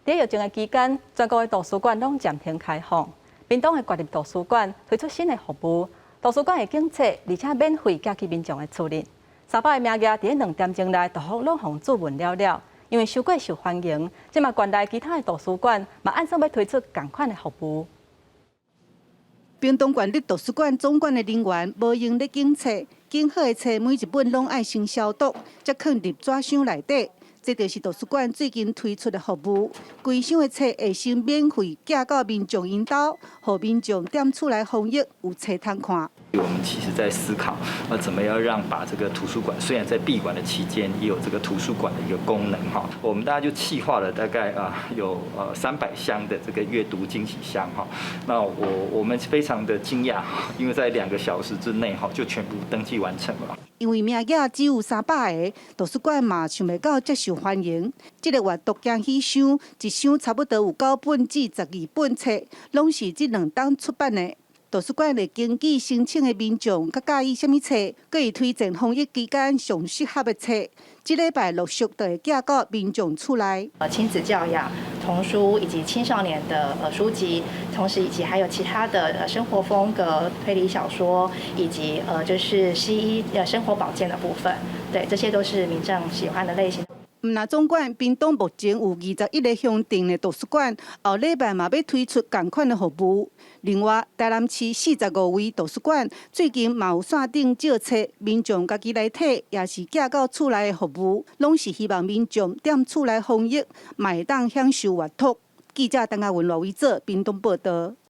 佇疫情的期間，全國的圖書館攏暫停開放。屏東的縣立圖書館推出新的服務，圖書館會揀冊，而且免費寄去民眾的厝裡。300個名額佇2點鐘內都攏予注文了了，因為傷過受歡迎，這馬縣內其他的圖書館嘛按算欲推出仝款的服務。屏東縣立圖書館總館的人員無閒咧揀冊，揀好的冊每一本攏愛先消毒，才囥入紙箱內底。這就是圖書館最近推出的服務，規箱的冊會先免費寄到民眾𪜶兜，予民眾踮厝內防疫有冊通看。我們其實在思考，怎麼樣讓把這個圖書館雖然在閉館的期間，也有這個圖書館的一個功能哈。我們大概就企劃了大概有300箱的這個閱讀驚喜箱哈。那我們非常的驚訝，因為在2個小時之內哈就全部登記完成了。因為名額只有300個，圖書館嘛想袂到遮受歡迎。這个閱讀驚喜箱一箱差不多有九本至12本冊，攏是這兩冬出版的。圖書館會根據申請的民眾較佮意啥物冊，閣會推薦防疫期間上適合的冊。這禮拜陸續就會寄到民眾厝內。親子教養、童書以及青少年的書籍，同時以及還有其他的生活風格、推理小說，以及就是西醫生活保健的部分，對，這些都是民眾喜歡的類型。毋但總館，屏東目前有21個鄉鎮的圖書館，後禮拜嘛欲推出仝款的服務。另外，台南市45位圖書館最近嘛有線頂借冊，民眾家己來提，抑是寄到厝內的服務，攏是希望民眾踮厝內防疫，嘛會當享受閱讀。記者鄧亞文、羅維哲屏東報道。